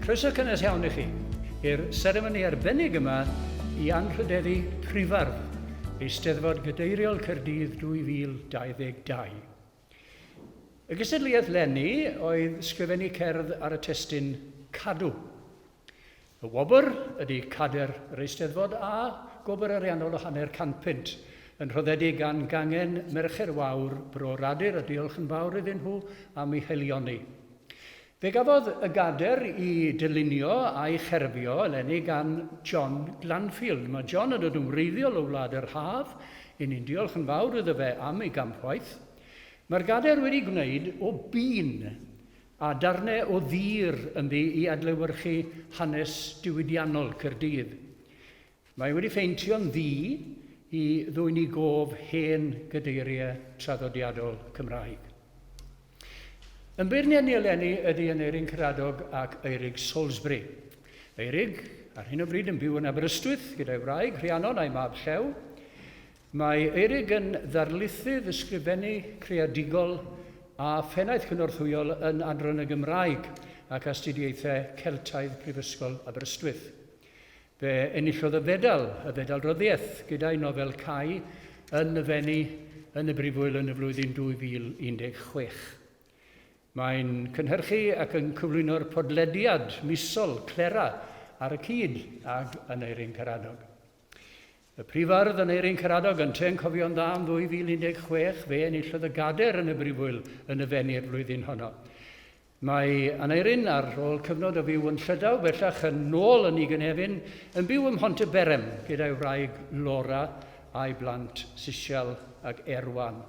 Croeso cynnes iawn i chi i'r seremoni arbennig yma i anrhydeddu Prifardd Eisteddfod Gadeiriol Caerdydd 2022. Y gystadleuaeth leni oedd sgrifennu cerdd ar y testun 'Cadw'. Y wobr ydy Cader yr Eisteddfod a gwobr ariannol o hanner canpunt, yn rhoddedig gan gangen Mercher Wawr Bro Radur a diolch yn fawr iddyn nhw am eu haelioni. Fe gafodd y gader i dylunio a'i cherfio eleni gan John Glanfield. Mae John yn dod yn wreiddiol o Wlad yr Haf, i ni'n diolch yn fawr iddo fe am ei gampwaith. Mae'r gader wedi gwneud o bin a darnau o ddur ynddi i adlewyrchu hanes diwydiannol Caerdydd. Mae wedi pheintio'n ddu i ddwyn i gof hen gadeiriau traddodiadol Cymraeg. Yn beirniad ni eleni ydy Aneurin Caradog ac Eurig Salisbury. Eurig, ar hyn o bryd yn byw yn Aberystwyth gyda'i wraig Rhiannon a'i mab Llew. Mae Eurig yn ddarlithydd ysgrifennu creadigol a phennaeth cynorthwyol yn Adran y Gymraeg ac Astudiaethau Celtaidd Prifysgol Aberystwyth. Fe enillodd y fedal, y Fedal Ryddiaith, gyda'i nofel Cai yn y Fenni yn y Brifwyl yn y flwyddyn 2016. Mae'n cynhyrchu ac yn cyflwyno'r podlediad misol Clera ar y cyd ag Aneurin Caradog. Y Prifardd Aneurin Caradog ynte yn cofio'n dda am 2016, fe enillodd y gader yn y Brifwyl yn y Fenni'r flwyddyn honno. Mae Aneurin, ar ôl cyfnod o fyw yn Llydaw, bellach yn ôl yn ei gynefin, yn byw ym Mhontyberem gyda'i wraig Laura a'i blant Sisial ac Erwan.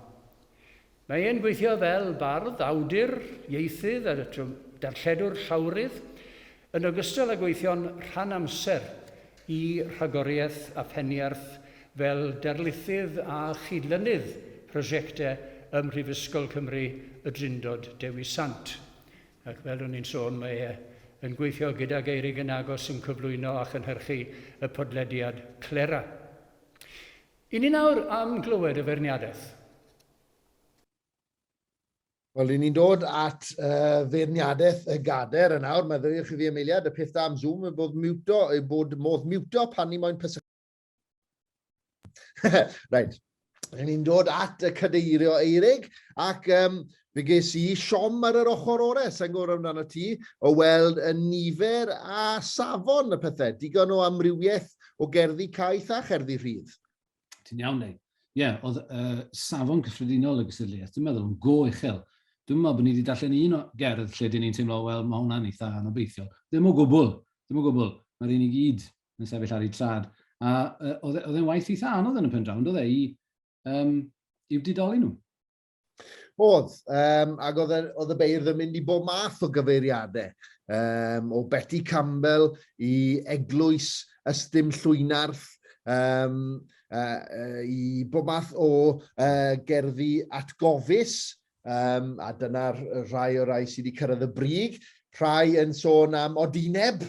Mae e'n gweithio fel bardd, awdur, ieithydd a darlledwr llawrydd, yn ogystal â gweithio'n rhan-amser i Rhagoriaeth a Pheniarth fel darlithydd a chydlynydd prosiectau ym Mhrifysgol Cymru Y Drindod Dewi Sant. Ac fel o'n i'n sôn, mae e yn gweithio gydag Eurig yn agos yn cyflwyno a chynhyrchu y podlediad Clera. I ni nawr am glywed y feirniadaeth. Wel, ry'n ni'n dod at uh, feirniadaeth y gader yn awr. Mae ddwy'ch i fi Amelia, y peth da am Zoom yw bod, miwto, yw bod modd miwto pan ni moyn pysychu. Reit, ry'n ni'n dod at y cadeirio Eirig, ac um, fe ges i siom ar yr ochr orau, sa'n gwybod amdano ti, o weld y nifer a safon y pethau, digon o amrywiaeth o gerddi caeth a cherddi rhydd. Ti'n iawn, Dave. Ie, yeah, oedd uh, safon cyffredinol y gystadleuaeth, dwi'n meddwl, yn go uchel. Dwi'n meddwl bod ni wedi darllen un o gerdd lle dyn ni'n teimlo, wel, mae hwnna'n eitha anobeithiol. Ddim o gwbl, ddim o gwbl. Mae'r un i gyd yn sefyll ar ei trad. A uh, oedd e, e'n waith eitha anodd yn y pen draw, oedd e, i, um, i'w didoli nhw. Oedd, um, ac oedd, e, oedd y beirdd yn mynd i bob math o gyfeiriadau, um, o Betty Campbell i Eglwys Ystum Llwynarth, um, uh, uh, i bob math o uh, gerddi atgofus, um, a dyna'r rhai o rai sydd wedi cyrraedd y brig, rhai yn sôn am odineb.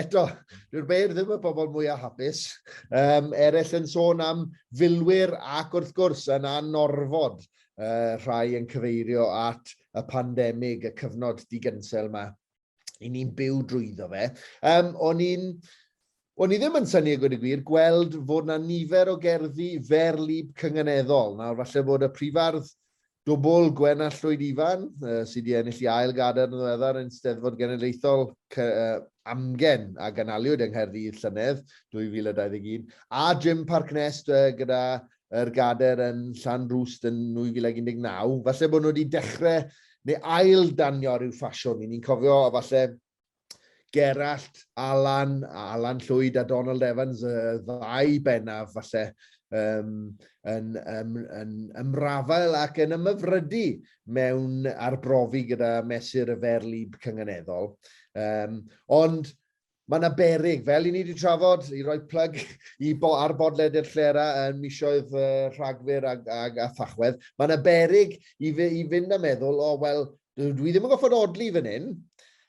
Eto, dyw'r beirdd ddim y bobl mwyaf hapus. Um, eraill yn sôn am filwyr ac wrth gwrs yn anorfod uh, rhai yn cyfeirio at y pandemig, y cyfnod digynsel yma i ni'n byw drwyddo fe. Um, o'n i'n O'n i ddim yn synnu a gweud y gwir, gweld fod 'na nifer o gerddi fer-lib cynganeddol. Nawr, falle bod y prifardd dwbl Gwenallt Llwyd Ifan, sydd wedi ennill ei ail gadair yn ddiweddar yn Steddfod Genedlaethol Amgen a gynhaliwyd yng Nghaerdydd llynedd, 2021, a Jim Parknest gyda yr gadair yn Llanrwst yn 2019, falle bod nhw wedi dechrau neu ail danio rhyw ffasiwn. I ni'n cofio, a falle Gerallt, Alan, Alan Llwyd a Donald Evans, y ddau bennaf falle, um, yn, um, yn ymrafael ac yn ymhyfrydu mewn arbrofi gyda mesur y ferlib cynganeddol. Um, ond mae yna berig, fel i ni wedi trafod, i roi plug i bo, ar bodlediad Llera yn misoedd uh, Rhagfyr a, a, a Thachwedd, mae yna berig i, i fynd a meddwl, o, oh, wel, Dwi ddim yn goffod odli fan hyn,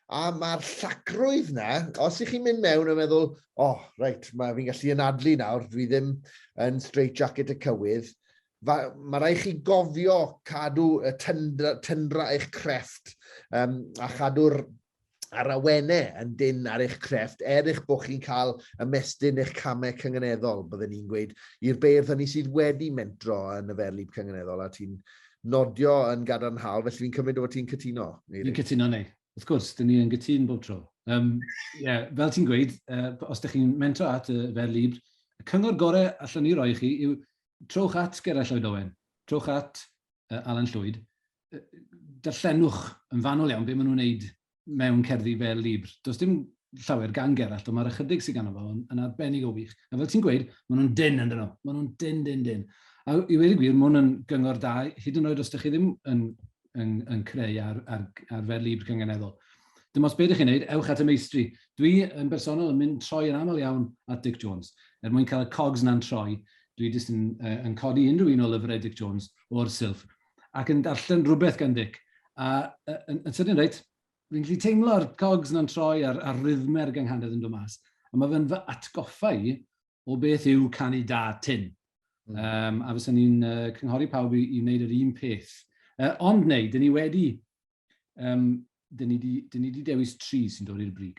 a mae'r llacrwydd na, os ych chi'n mynd mewn a meddwl, o, oh, reit, mae fi'n gallu anadlu nawr, dwi ddim yn straight jacket y cywydd, mae rhaid chi gofio cadw y tyndra, tyndra eich crefft um, a chadw'r a'r awenau yn dynn ar eich crefft, er eich bod chi'n cael ymestyn eich camau cynganeddol, byddwn ni'n gweud, i'r beirdd hynny sydd wedi mentro yn y ferlib cynganeddol, a ti'n nodio yn gadarnhaol, felly fi'n cymryd o fod ti'n cytuno. Fi'n cytuno, neu. Wrth gwrs, dyn ni yn gytun bob tro. Um, yeah, fel ti'n gweud, os ydych chi'n mentro at y fer libr, y cyngor gorau allan ni roi chi yw trowch at Gerallt Lloyd Owen, trowch at Alan Llwyd, darllenwch yn fanwl iawn beth maen nhw'n wneud mewn cerddi fel libr. Does dim llawer gan Gerallt, ond mae'r ychydig sydd ganddo fo yn, yn arbennig o wych. A fel ti'n gweud, maen nhw'n dyn yn dyn nhw. Maen nhw'n dyn, dyn, dyn. A i weud y gwir, mae hwn yn gyngor da, hyd yn oed os ydych chi ddim yn, yn, yn creu ar, ar, ar fer libr cynganeddol. Dim ots beth ydych chi'n neud, ewch at y meistri. Dwi yn bersonol yn mynd troi yn aml iawn at Dic Jones. Er mwyn cael y cogs na'n troi, dwi jyst yn, uh, yn codi unrhyw un o lyfrau Dic Jones o'r silff ac yn darllen rhywbeth gan Dic. A uh, yn, yn sydyn reit, fi'n gallu teimlo'r cogs na'n troi a'r, ar rhythmau'r gynghanedd yn dod mas. A mae fe'n fy atgoffa i o beth yw canu da tyn. Um, a fysa ni'n uh, cynghori pawb i, i wneud yr un peth. Ond neu, dyn ni wedi, um, dyn ni di, dyn ni di dewis tri sy'n dod i'r brig.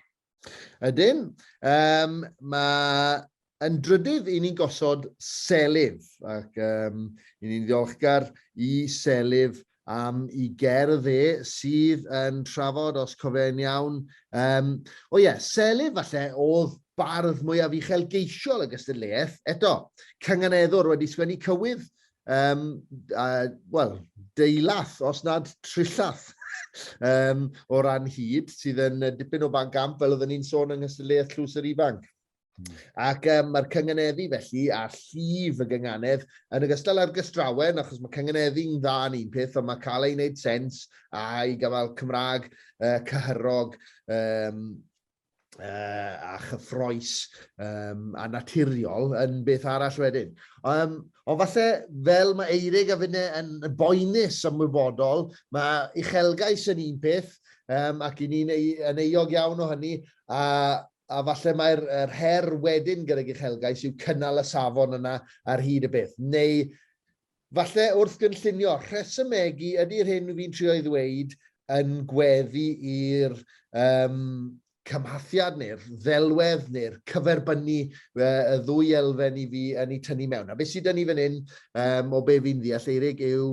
Ydyn. Um, mae yn drydydd i ni'n gosod Selyf, ac um, i ni'n ddiolchgar i Selyf am i gerdd e sydd yn trafod, os cofiau'n iawn. Um, o ie, Selyf falle oedd bardd mwyaf uchelgeisiol y gystadleuaeth. Eto, cynganeddwr wedi sgwennu cywydd, um, uh, wel, deullath, os nad trillath, um, o ran hyd, sydd yn dipyn o ban gamp, fel oedden ni'n sôn yng nghystadleuaeth Tlws yr Ifanc. Ac um, mae'r cynganeddu felly, a llif y gynganedd, yn ogystal â'r gystrawen, achos mae cynganeddu'n dda yn un peth, ond mae cael ei wneud sens a i gael Cymraeg cyhyrog um, a chyffroes um, a naturiol yn beth arall wedyn. Um, ond falle, fel mae Eirig a finne yn boenus ymwybodol, mae uchelgais yn un peth, um, ac i ni'n yn euog iawn o hynny, a a falle mae'r er her wedyn gydag uchelgais yw cynnal y safon yna ar hyd y beth. Neu falle wrth gynllunio, rhesymegu ydy'r hyn fi'n trio ei ddweud yn gweddu i'r um, cymhathiad neu'r ddelwedd neu'r cyferbynnu y ddwy elfen i fi yn ei tynnu mewn. A beth sydd dyn ni fan hyn, um, o be fi'n ddeall, Eirig, yw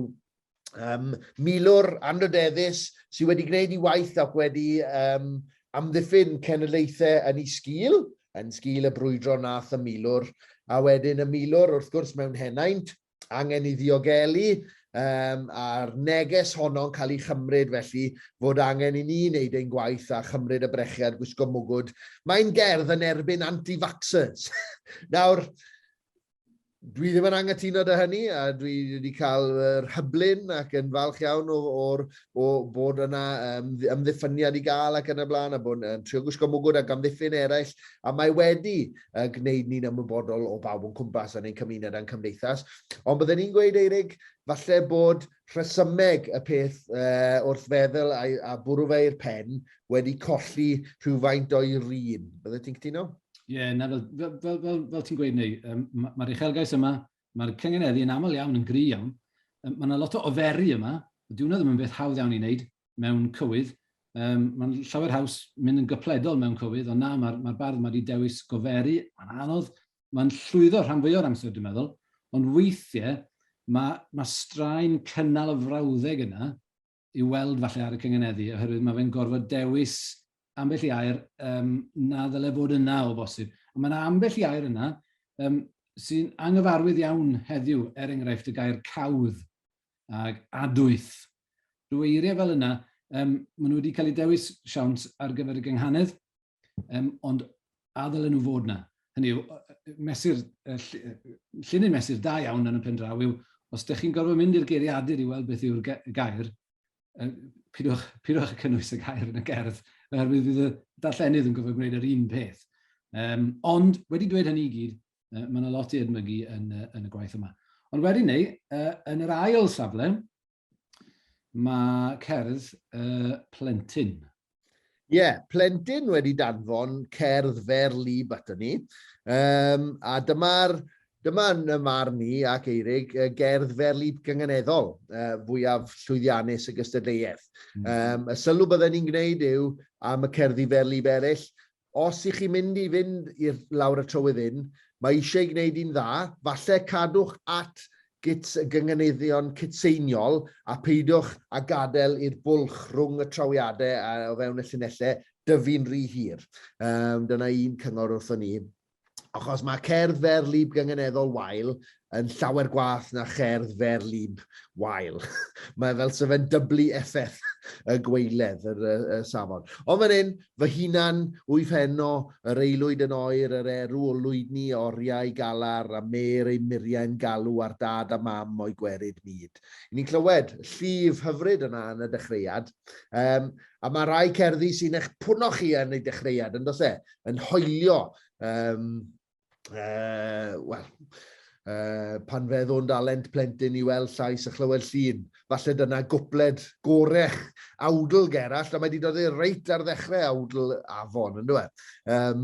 um, milwr anrhydeddus sydd wedi gwneud ei waith ac wedi um, amddiffyn cenedlaethau yn ei sgil, yn sgil y brwydro nath y milwr, a wedyn y milwr wrth gwrs mewn henaint, angen ei ddiogelu, um, a'r neges honno'n cael ei chymryd felly fod angen i ni wneud ein gwaith a chymryd y brechiad gwisgo mwgwd. Mae'n gerdd yn erbyn anti-vaxxers. Nawr, Dwi ddim yn anghytuno dy hynny, a dwi wedi cael yr hyblun ac yn falch iawn o, o'r, o bod yna um, ymddiffyniad i gael ac yn y blaen, a bod yn trio gwisgo mwgwd ac amddiffyn eraill, a mae wedi uh, gwneud ni'n ymwybodol o bawb o'n cwmpas yn ein cymuned a'n cymdeithas. Ond byddwn ni'n gweud, Eirig, falle bod rhesymeg y peth uh, wrth feddwl a, a bwrw fe i'r pen wedi colli rhywfaint o'i rin. Bydde ti'n cytuno? Ie, yeah, na, fel, fel, fel, fel, fel ti'n gweud, neu, um, mae'r uchelgais yma, mae'r cyngeneddu yn aml iawn yn gry iawn. Um, mae yna lot o oferu yma, dyw hwnna ddim yn beth hawdd iawn i wneud mewn cywydd. Um, mae'n llawer haws mynd yn gypledol mewn cywydd, ond na, mae'r mae bardd mae wedi dewis goferu, mae'n anodd, mae'n llwyddo rhan fwy o'r amser, dwi'n meddwl, ond weithiau mae, mae straen cynnal y frawddeg yna i'w weld falle ar y cyngeneddu, oherwydd mae fe'n gorfod dewis ambell i air um, na ddyle fod yna o bosib. A mae yna ambell i air yna um, sy'n anghyfarwydd iawn heddiw, er enghraifft y gair cawdd ag adwyth. Rhyw eiriau fel yna, um, maen nhw wedi cael eu dewis siawns ar gyfer y gynghanedd, um, ond a ddylen nhw fod yna. Hynny yw, mesur, llinyn mesur da iawn yn y pen draw yw, os ydych chi'n gorfod mynd i'r geiriadur i weld beth yw'r gair, pidwch, pidwch y cynnwys y gair yn y gerdd, oherwydd fydd y darllenydd yn gorfod gwneud yr un peth. Um, ond, wedi dweud hynny i gyd, uh, mae yna lot i edmygu yn, yn y gwaith yma. Ond wedyn neu, uh, yn yr ail safle, Mae cerdd y plentyn. Ie, yeah, plentyn wedi danfon cerdd fer lib ato ni. Um, a dyma'r Dyma yn y marn i ac Eirig, y gerdd ferlib gynganeddol fwyaf llwyddiannus y gystadleuaeth. Um, y sylw bydden ni'n gwneud yw am y cerddi ferlib eraill, os ych chi'n mynd i fynd i'r lawr y trywydd hyn, mae eisiau gwneud un dda, falle cadwch at gyts y gynganeddion cytseiniol a peidiwch â gadael i'r bwlch rhwng y trawiadau a o fewn y llinellau dyfu'n rhy hir. Um, dyna un cyngor wrthon ni. Achos mae cerdd fer lib gynganeddol wael yn llawer gwath na cherdd fer lib wael. mae fel sef fe'n dyblu effaith y gweiledd, yr, y, y safon. Ond fan hyn, fy hunan, wyf heno, yr aelwyd yn oer, yr erw o lwydni oriau galar, a mêr ei muriau'n galw ar dad a mam o'i gwerid mud. I ni'n clywed llif hyfryd yna yn y dechreuad. Um, a mae rai cerddi sy'n eich pwno chi yn ei dechreuad, yn does e? Yn hoelio. Um, uh, Wel, uh, pan feddwn dalent plentyn i weld llais a chlywed llun. Falle dyna gwpled gorech awdl Gerallt, a mae wedi dod i reit ar ddechrau awdl afon, yn dweud. Um,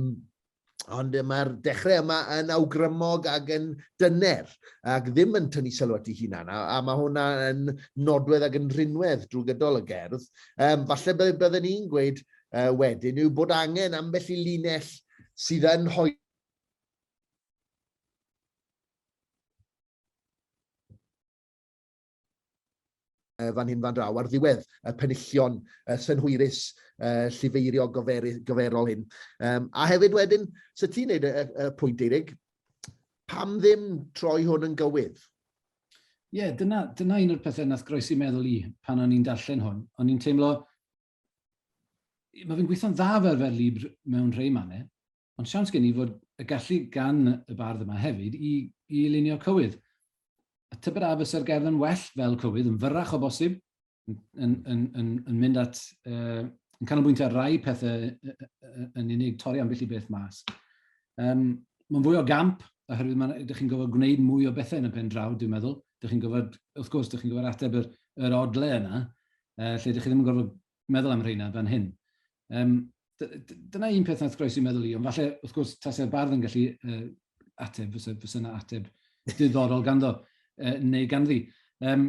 ond mae'r dechrau yma yn awgrymog ac yn dyner, ac ddim yn tynnu sylw at ei hunan, a, a mae hwnna yn nodwedd ac yn rhinwedd drwy gydol y gerdd. Um, falle bydden ni'n gweud uh, wedyn yw bod angen ambell i linell sydd yn hoi fan hyn fan draw ar ddiwedd y penillion uh, synhwyrus uh, llifeirio goferol hyn. Um, a hefyd wedyn, so ti'n neud y, y, y pwynt Eirig, pam ddim troi hwn yn gywydd? Ie, yeah, dyna, dyna un o'r pethau nath groesi meddwl i pan o'n i'n darllen hwn. O'n i'n teimlo, mae fe'n gweithio'n dda fel fer libr mewn rhai mannau, ond siawns gen i fod y gallu gan y bardd yma hefyd i, i lunio cywydd. A tybed a fysa'r gerdd yn well fel cywydd, yn fyrrach o bosib, yn, yn, yn, yn, yn mynd at, uh, yn canolbwyntio ar rai pethau yn unig, torri ambell i beth mas. Um, mae'n fwy o gamp, oherwydd mae'n, ydych chi'n gofod gwneud mwy o bethau yn y pen draw, dwi'n meddwl. Ydych chi'n gofod, wrth gwrs, ydych chi'n gofod ateb yr, yr odle yna, uh, lle ydych chi ddim yn gorfod meddwl am rheina fan hyn. Um, dyna un peth nath groesi meddwl i, ond falle, wrth gwrs, tasau'r bardd yn gallu uh, ateb, fysa, fysa yna ateb diddorol ganddo, uh, neu ganddi. Um,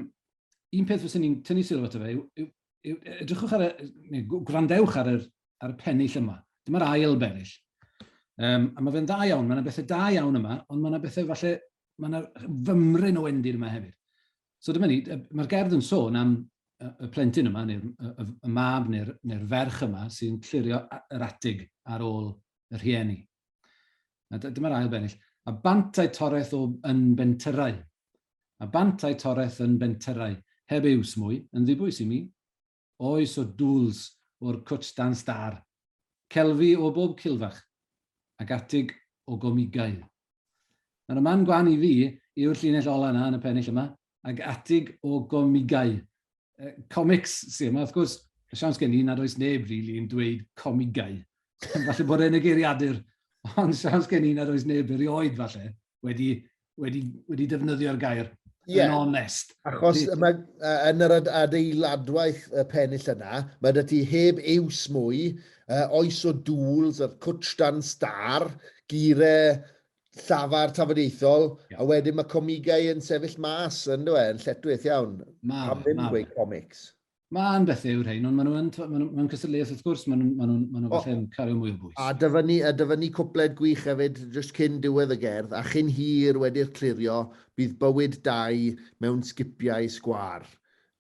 un peth fysa ni'n tynnu sylw ato fe yw, yw, yw edrychwch ar y, neu gwrandewch ar, yr, ar y pennill yma. Dyma'r ail bennill. Um, a mae fe'n dda iawn, mae yna bethau da iawn yma, ond mae yna bethau falle, mae yna fymryn o wendid yma hefyd. So dyma ni, mae'r gerdd yn sôn am y plentyn yma, neu'r y, y, y mab neu'r neu ferch yma sy'n clirio yr atig ar ôl y rhieni. A dyma'r ail bennill. A bant a'i toreth o yn bentyrau. A bant a'i toreth yn bentyrau, heb iws mwy, yn ddibwys i mi. Oes o dŵls o'r cwtsh dan star. Celfi o bob cilfach, ac atig o gomigau. Nawr y man gwan i fi yw'r llinell ola yna yn y pennill yma, ac atig o gomigau. Comics sydd yma, wrth gwrs, y siawns gen i nad oes neb rili really yn dweud comigau. falle bod e'n y geiriadur, ond siawns gen i nad oes neb erioed falle wedi, wedi, wedi defnyddio'r gair yeah. yn onest. Achos mae, yn yr adeiladwaith y pennill yna, mae dy ti heb iws mwy, oes o dŵls, yr cwtsh dan star, gire llafar tafodieithol, yeah. a wedyn mae comigau yn sefyll mas, yn dwi, yn lletwyth iawn. Ma, Pam ddim gweud comics? Mae'n bethau yw'r rhain, ond maen nhw yn, maen nhw, mewn cystadleuaeth wrth gwrs, maen nhw, maen nhw, maen nhw falle'n cario mwy o bwys. A dyfynnu, a dyfynnu cwpled gwych hefyd, jyst cyn diwedd y gerdd, a chyn hir wedi'r clirio, bydd bywyd dau mewn sgipiau sgwâr.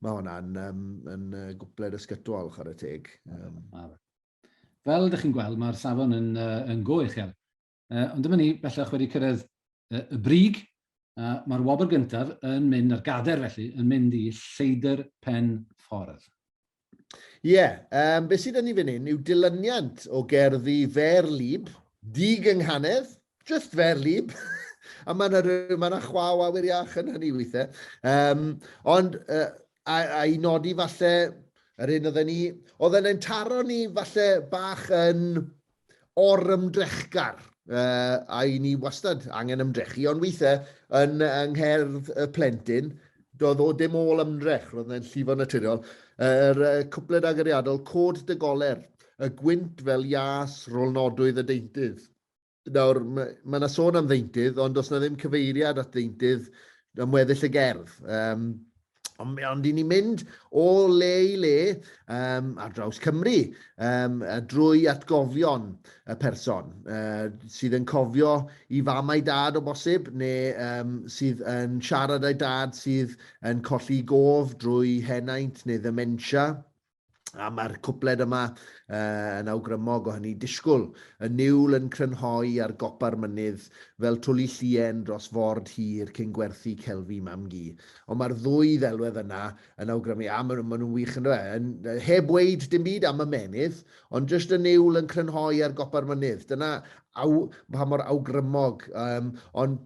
Mae hwnna'n um, yn uh, gwpled ysgytwol, chwarae teg. Um. Fel ydych chi'n gweld, mae'r safon yn, uh, yn go uchel. Uh, ond dyma ni bellach wedi cyrraedd uh, y brig. Uh, Mae'r wobr gyntaf yn mynd, a'r gader felly, yn mynd i Lleidr Pen Ffordd. Ie, yeah, um, beth sydd yn ni fan hyn yw dilyniant o gerddi fer lib, digynghanedd, just fer lib, a mae yna ma chwa o awyr iach yn hynny weithiau. Um, ond, uh, a, a i nodi falle, yr un oedden ni, oedden ni'n taro ni falle bach yn or-ymdrechgar, uh, a i ni wastad angen ymdrechu, ond weithiau yn yng ngherdd y plentyn, doedd o dim ôl ymdrech, roedd e'n llifo naturiol. Yr uh, cwpled agoriadol, cod dy goler, y gwynt fel ias, rolnodwydd y deintydd. Nawr, mae ma 'na sôn am ddeintydd, ond does 'na ddim cyfeiriad at ddeintydd am weddill y gerdd. Um, ond, ond i ni'n mynd o le i le um, ar draws Cymru, um, drwy atgofion y person uh, sydd yn cofio i fam a'i dad o bosib, neu um, sydd yn siarad â'i dad sydd yn colli gof drwy henaint neu ddementia. A mae'r cwpled yma uh, yn awgrymog o hynny. Disgwyl, y niwl yn crynhoi ar gopa'r mynydd, fel twli llien dros ford hir cyn gwerthu celfi mam-gu. Ond mae'r ddwy ddelwedd yna yn awgrymu, a maen ma nhw'n wych yn dweud, heb weid dim byd am y menydd, ond jyst y niwl yn crynhoi ar gopa'r mynydd. Dyna aw, pa mor awgrymog, um, ond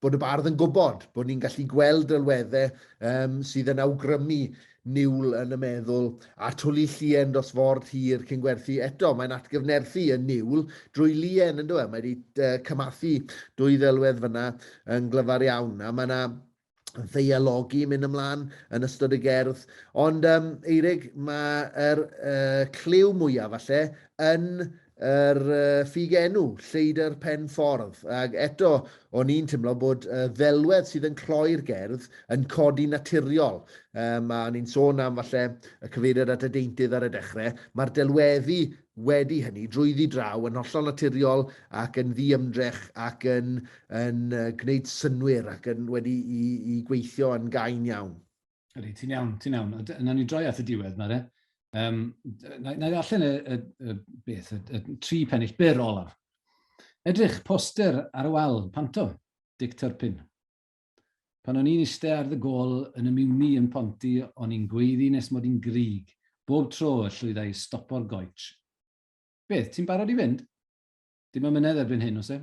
bod y bardd yn gwybod bod ni'n gallu gweld delweddau um, sydd yn awgrymu niwl yn y meddwl a twli llien dros ford hir cyn gwerthu eto. Mae'n atgyfnerthu y niwl drwy lien, yn dweud. Mae wedi uh, cymathu dwy ddelwedd fyna yn glyfar iawn. A mae yna ddeialogi mynd ymlaen yn ystod y gerdd. Ond, um, Eirig, mae'r uh, cliw mwyaf falle yn yr uh, ffug enw, Lleidr Pen Ffordd. Ac eto, o'n i'n teimlo bod y ddelwedd sydd yn cloi'r gerdd yn codi naturiol. Um, a o'n i'n sôn am falle y cyfeiriad at y deintydd ar y dechrau. Mae'r delweddu wedi hynny, drwyddi draw, yn hollol naturiol ac yn ddiymdrech ac yn, yn gwneud synnwyr ac yn wedi i, i gweithio yn gain iawn. Ydy, ti'n iawn, ti'n iawn. Na ni droi at y diwedd na, de. Um, na, na i ddarllen y, y, y, beth, y, y tri pennill byr olaf. Edrych, poster ar y wal, panto, Dick Turpin. Pan o'n i'n iste ar dy gôl yn y Miwni yn Ponty, o'n i'n gweiddi nes mod i'n grig, bob tro y llwydda i stopo'r goetsh. Beth, ti'n barod i fynd? Dim amynedd erbyn hyn, oes e?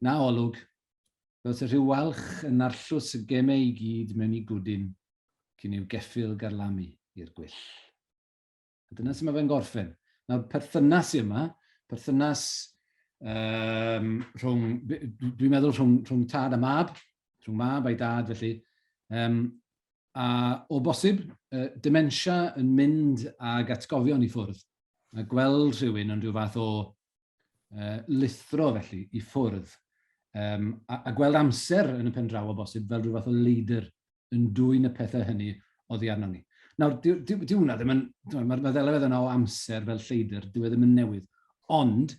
Na olwg. Fel se rhyw walch yn arllws y gemau i gyd mewn i gwdyn cyn i'w geffyl garlamu i'r gwyll. A dyna sut mae fe'n gorffen. Nawr, perthynas i yma, perthynas um, rhwng, dwi'n meddwl rhwng, rhwng tad a mab, rhwng mab a'i dad felly, um, a o bosib, uh, dementia yn mynd ag atgofion i ffwrdd, a gweld rhywun yn rhyw fath o uh, lithro felly i ffwrdd, um, a, a gweld amser yn y pen draw o bosib fel rhyw fath o leidr yn dwyn y pethau hynny oddi arnom ni. Nawr, dyw, dyw, dyw hwnna ddim yn... Mae'r ma, ma ddelwedd yna o amser fel lleidr, dyw e ddim yn newydd. Ond,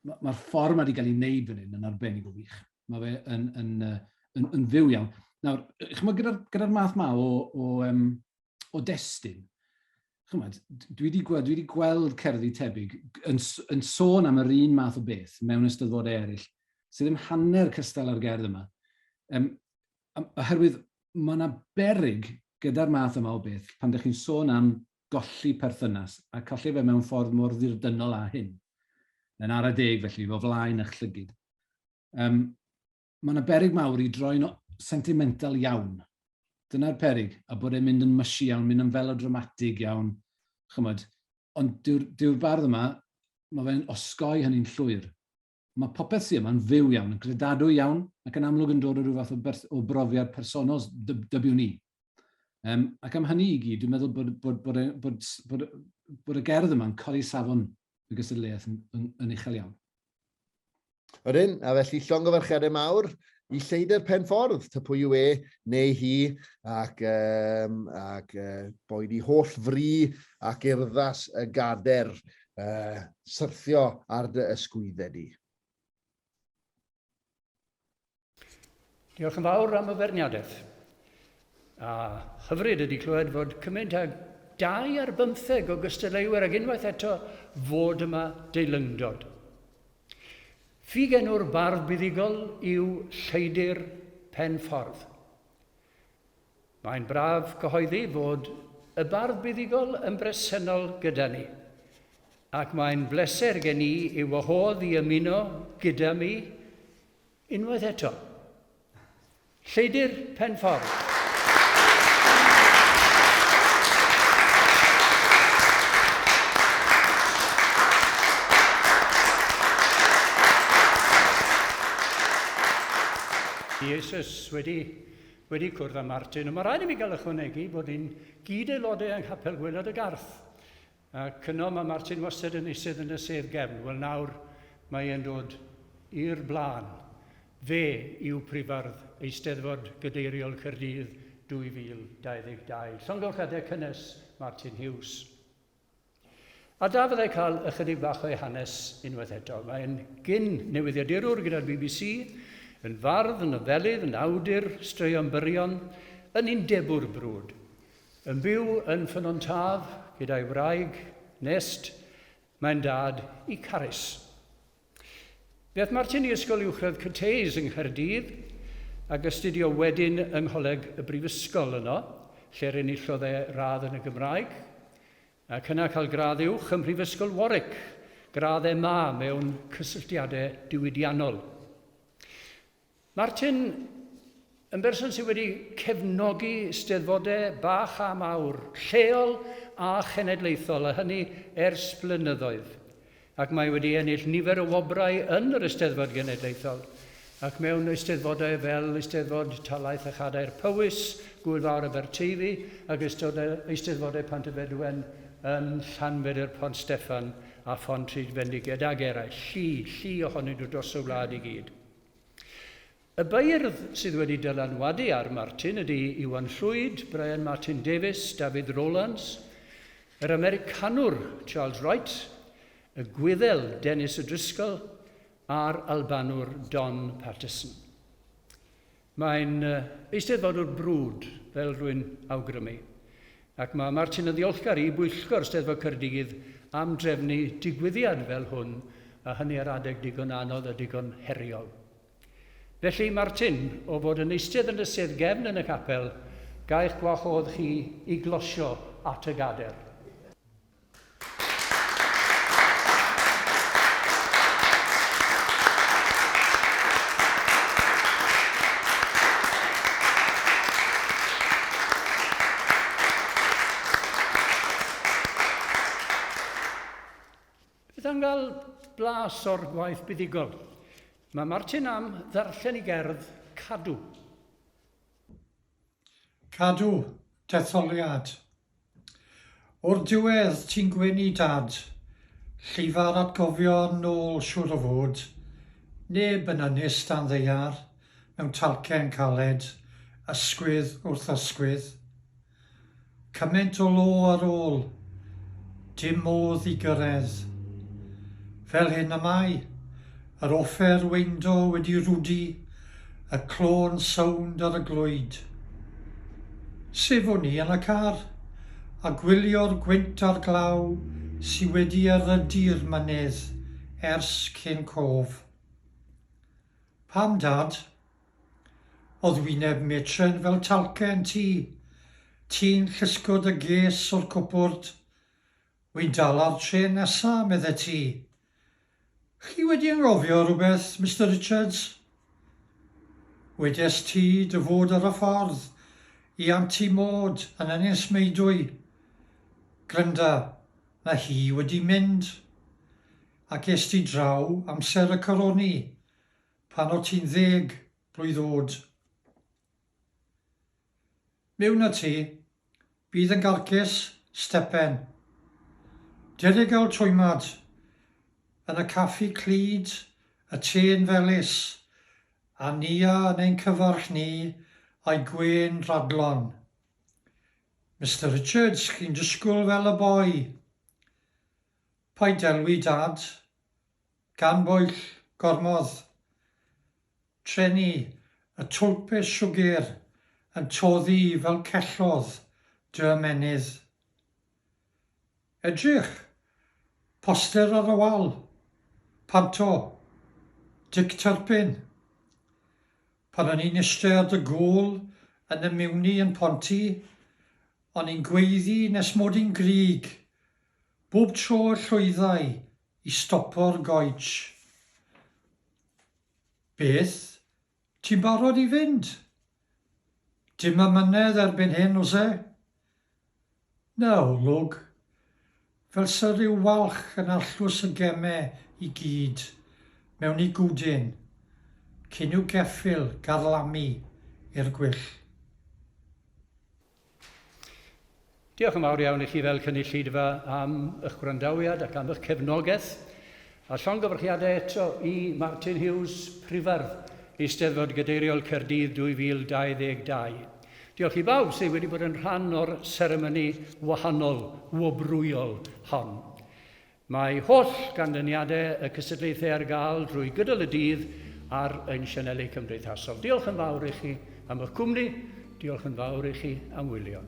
mae'r ma ffordd mae wedi cael ei wneud fan hyn yn arbennig o wych. Mae fe yn, yn, yn, yn, yn fyw iawn. Nawr, chymod, gyda'r gyda math ma o, o, um, o destun, chymod, dwi wedi gweld, dwi wedi gweld cerddi tebyg yn, yn sôn am yr un math o beth mewn eisteddfodau eraill, sydd ddim hanner cystal â'r gerdd yma. Um, Oherwydd mae yna beryg gyda'r math yma o beth pan ydych chi'n sôn am golli perthynas a colli fe mewn ffordd mor ddirdynnol â hyn, yn ara deg felly, o flaen eich llygid. Um, mae yna beryg mawr i droi'n sentimental iawn. Dyna'r peryg, a bod e'n mynd yn mushy iawn, mynd yn felodramatig iawn, chymod. Ond dyw'r dyw bardd yma, mae fe'n osgoi hynny'n llwyr. Mae popeth sydd yma'n fyw iawn, yn gredadwy iawn, ac yn amlwg yn dod o ryw fath o, berth, o brofiad personol, dybiwn i. Um, ac am hynny i gyd, dwi'n meddwl bod, bod, bod, bod, bod, bod y gerdd yma'n codi safon y gystadleuaeth yn, yn, yn uchel iawn. Ydyn, a felly llongyfarchiadau mawr i Lleidr Pen Ffordd, ta pwy yw e neu hi, ac, um, ac uh, boed i holl fri ac urddas y gader uh, syrthio ar dy ysgwyddau di. Diolch yn fawr am y feirniadaeth. A hyfryd ydy clywed fod cymaint ag 2 ar 15 o gystadleuwyr ac unwaith eto fod yma deilyngdod. Ffug enw'r bardd buddugol yw Lleidr Pen Ffordd. Mae'n braf cyhoeddi fod y bardd buddugol yn bresennol gyda ni, ac mae'n bleser gen i i'w wahodd i ymuno gyda mi unwaith eto. Lleidr Pen Ffordd. Ni eisoes wedi, wedi cwrdd â Martin, ond mae rhaid i mi gael ychwanegu bod ni'n gyd-aelodau yng Nghapel Gwaelod y Garth. Ac yno mae Martin wastad yn eistedd yn y sedd gefn. Wel nawr, Mae e'n dod i'r blaen. Fe yw Prifardd Eisteddfod Gadeiriol Caerdydd 2022. Llongyfarchiadau cynnes, Martin Hughes. A da fyddai cael ychydig bach o'i hanes unwaith eto. Mae'n gyn newyddiadurwr gyda'r BBC, yn fardd, yn nofelydd, yn awdur straeon byrion, yn undebwr brwd. Yn byw yn Ffynnon Taf gyda'i wraig, Nest, mae'n dad i Carys. Fe aeth Martin i Ysgol Uwchradd Cathays yng Nghaerdydd ac astudio wedyn yng Ngholeg y Brifysgol yno, lle'r enillodd e radd yn y Gymraeg, ac yna cael gradd uwch ym Mhrifysgol Warwick, gradd MA mewn Cysylltiadau Diwydiannol. Martin yn berson sydd wedi cefnogi steddfodau bach a mawr, lleol a chenedlaethol, a hynny ers blynyddoedd. Ac mae wedi ennill nifer o wobrau yn yr Eisteddfod Genedlaethol, ac mewn eisteddfodau fel Eisteddfod Talaith a Chadair Powys, Gŵyl Fawr Aberteifi, ac Eisteddfodau Pantyfedwen yn Llanbedr Pont Steffan a Phontrhydfendigaid ag eraill, llu, llu ohonyn nhw dros y wlad i gyd. Y beirdd sydd wedi dylanwadu ar Martin ydy Iwan Llwyd, Brian Martin Davies, Dafydd Rowlands, yr Americanwr Charles Wright, y Gwyddel Dennis O'Driscoll a'r Albanwr Don Patterson. Mae'n eisteddfodwr brwd, fel rwy'n awgrymu, ac mae Martin yn ddiolchgar i bwyllgor Steddfod Caerdydd am drefnu digwyddiad fel hwn, a hynny ar adeg digon anodd a digon heriol. Felly, Martin, o fod yn eistedd yn y sedd gefn yn y capel, ga i'ch gwahodd chi i glosio at y gader. Beth am gael blas o'r gwaith buddugol? Mae Martin am ddarllen i gerdd Cadw. Cadw, detholiad. O'r diwedd, ti'n gwenu, Dad. Llifa'r atgofion nôl siŵr o fod. Neb yn ynys dan ddaear, mewn talcen caled, ysgwydd wrth ysgwydd. Cymaint o lo ar ôl, dim modd i gyrraedd. Fel hyn y mae, yr offer weindo wedi rwdi, y clo'n sownd ar y glwyd. Sefwn i yn y car, a gwylio'r gwynt a'r glaw sy wedi erydu'r mynydd ers cyn cof. Pam, Dad? O'dd wyneb matron fel talcen ti. Ti'n llusgo dy ges o'r cwpwrdd. Wi'n dala'r trên nesa, medde ti. Chi wedi anghofio rhywbeth, Mister Richards? Wedes ti dy fod ar y ffordd i Anti Maud yn Ynys Meudwy. Grynda, ma hi wedi mynd. Ac es ti draw amser y coroni. Pan o ti'n ddeg blwydd o'd. Miwn â ti, bydd yn garcus, stepen. Dere gael twymad, yn y caffi clyd, y te'n felys, a Nia yn ein cyfarch ni a'i gwên radlon. Mister Richards, chi'n disgwyl fel y boi. Paid delwi, Dad. Gan bwyll, gormod. Treni, y twlpe siwgr yn toddi fel cellodd dy ymennydd. Edrych! Poster ar y wal! Panto! Dic Turpin! Pan o'n i'n iste ar dy gôl yn y Miwni yn Ponty, o'n i'n gweiddi nes mod i'n grug, bob tro y llwyddai i stopo'r goets. Beth? Ti'n barod i fynd? Dim amynedd erbyn hyn, oes e? Na olwg. Fel 'sa rhyw walch yn arllwys y geme i gyd mewn i gwdyn, cyn i'w geffyl garlamu i'r gwyll. Diolch yn fawr iawn i chi fel cynulleidfa am eich gwrandawiad ac am eich cefnogaeth. A llongyfarchiadau eto i Martin Hughes, Prifardd Eisteddfod Gadeiriol Caerdydd 2022. Diolch i bawb sydd wedi bod yn rhan o'r seremoni wahanol, wobrwyol hon. Mae holl ganlyniadau y cystadlaethau ar gael drwy gydol y dydd ar ein sianeli cymdeithasol. Diolch yn fawr i chi am eich cwmni, diolch yn fawr i chi am wylio.